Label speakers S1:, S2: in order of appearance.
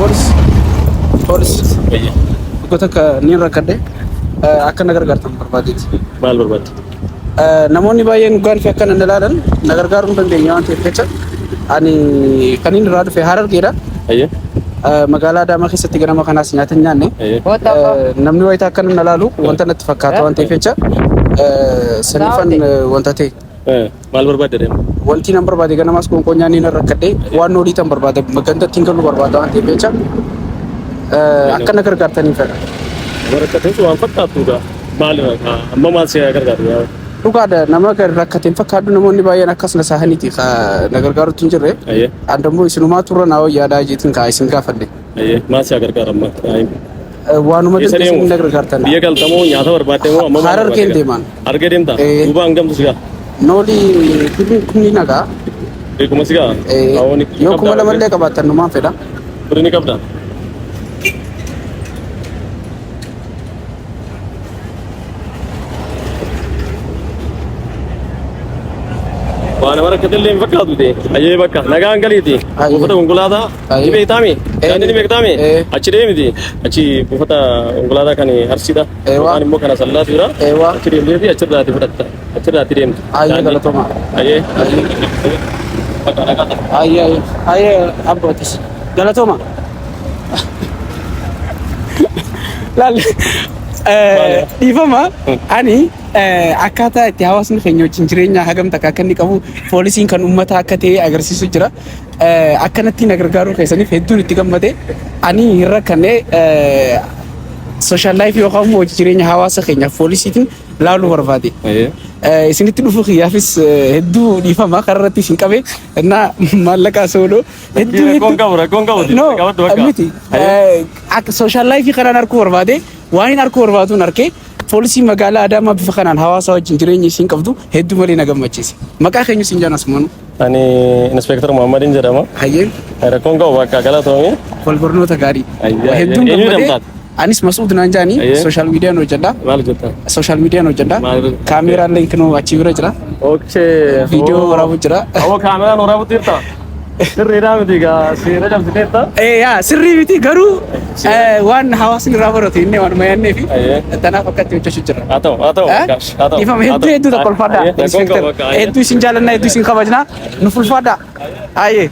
S1: Poolis. Poolis.
S2: Eeyyee.
S1: Tokko takka niin rakkadhe akka na gargaartan barbaadeeti.
S2: Maal barbaadde?
S1: Namoonni baay'een gaanfi akka na ilaalan na gargaaruu hin dandeenye waan ta'eef jecha ani kan inni irraa dhufe Harargeedha.
S2: Eeyyee.
S1: Magaalaa Adaamaa keessatti ganama kanaas nyaata hin nyaanne.
S2: Eeyyee.
S1: Namni wayitaa akka na ilaalu wanta natti fakkaata waan ta'eef jecha saniifan wanta ta'e.
S2: Maal barbaadde deema?
S1: Wanti nan barbaade ganamaas qoonqoo nyaanni nan rakkadhe waan olii tan barbaade ganda ittiin galu barbaada waan ta'eef jecha akka na gargaartanii fedha.
S2: Rakkatee waan fakkaatudha. Maal amma maal si gargaaru?
S1: Dhugaadha, nama rakkateen fakkaadhu namoonni baay'een akkas na saahaniiti na gargaarutti hin jirre.
S2: Eeyyee.
S1: Andammoo isinumaa turra naa wayyaadhaa jeetiin kaa isin gaafadhe.
S2: Eeyyee. Maal si gargaara amma?
S1: Waanuma
S2: Eessa
S1: dandeessan
S2: deemu?
S1: na gargaartan.
S2: Biyya galtamoo nyaata barbaadde moo amma maal
S1: Harargeen
S2: barbaadde?
S1: deemaan.
S2: Harargee deemta?
S1: Ee.
S2: Duuba hangamtu si gaa?
S1: Noolii kumni nagaa.
S2: Beekuma si gaa?
S1: Yoo 2000 illee qabaattan numaan fedha.
S2: Birrii ni qabdaa? Waa nama rakkate illee hin fakkaatu ta'e. Ayyee bakka nagaan galiiti.
S1: Ayyee.
S2: Buufata konkolaataa
S1: Ayyee.
S2: ni beektaami?
S1: Ee.
S2: Daandii ni beektaami?
S1: Ee.
S2: Achi deemiti. Achi buufata konkolaataa kan Arsiidha.
S1: Eewwa.
S2: Yookaan immoo kan Asallaatu jira.
S1: Eewwa.
S2: Achi deemteeti achirraati fudhatta. Achirraati deemtu.
S1: Ayyee
S2: Daandii.
S1: galatoomaa.
S2: Ayyee. Bakka nagaa ta'a.
S1: Ayyee ayyee ayyee abbootis galatooma. Laal, dhiifama, ani akkaataa itti hawaasni keenya wajjin jireenya hagam takka akka inni qabu, poolisiin kan uummataa akka ta'e agarsiisu jira. Akkanatti na gargaaruu keessaniif hedduun itti gammade. Ani hin rakkanne, social life yookaan immoo hojii jireenya hawaasa keenyaaf poolisiitiin laaluu barbaade.
S2: Ayyee.
S1: Isinitti dhufuu kiyyaafis hedduu dhiifama, karaa irratti isin qabe innaa maallaqa sooloo hedduu
S2: Rakkoon qabu, rakkoon qabu.
S1: No,
S2: Qabadhu bakka.
S1: miti. Akka social life kanaan arguu barbaade, waan hin arguu barbaaduun arkee, poolisii magaalaa Adaamaa bifa kanaan hawaasa wajjin jireenya isiin qabdu hedduu malee na gammachiise. Maqaa keenya isin jaanas manu.
S2: Ani Inspector Muhammadin jedhama.
S1: Hayyee.
S2: Rakkoon qabu, bakka galatoomi.
S1: Wal barnoota gaarii.
S2: Ayyee,
S1: Hedduun
S2: eenyu
S1: gammadee.
S2: jedhamtaati?
S1: Anis Masuud naan jaanii
S2: Ayyee.
S1: social miidiyaan hojjedha.
S2: Maal hojjetta?
S1: Social miidiyaan hojjedha.
S2: Maal?
S1: Kaameraan leenkinoo achi bira jira.
S2: Okay.
S1: Viidiyoo waraabu jira.
S2: Awwa, kaameraan waraabutti jirta? Sirriidhaa miti gaa, seera cabsiteetta?
S1: Yaa, sirrii miti garuu waan hawaasni irraa baratu inni waan yaannee fi
S2: Ayyee.
S1: tanaaf akkatti hojjechuu jira.
S2: Haa ta'u, haa ta'u.
S1: Eh?
S2: Haa ta'u.
S1: Dhiifama, hedduu hedduu tokko ulfaadha.
S2: Rakkoon qabu bakka.
S1: Hedduu isin jaalannaa, hedduu isin kabajnaa. Nu ulfaadha. Ayyee.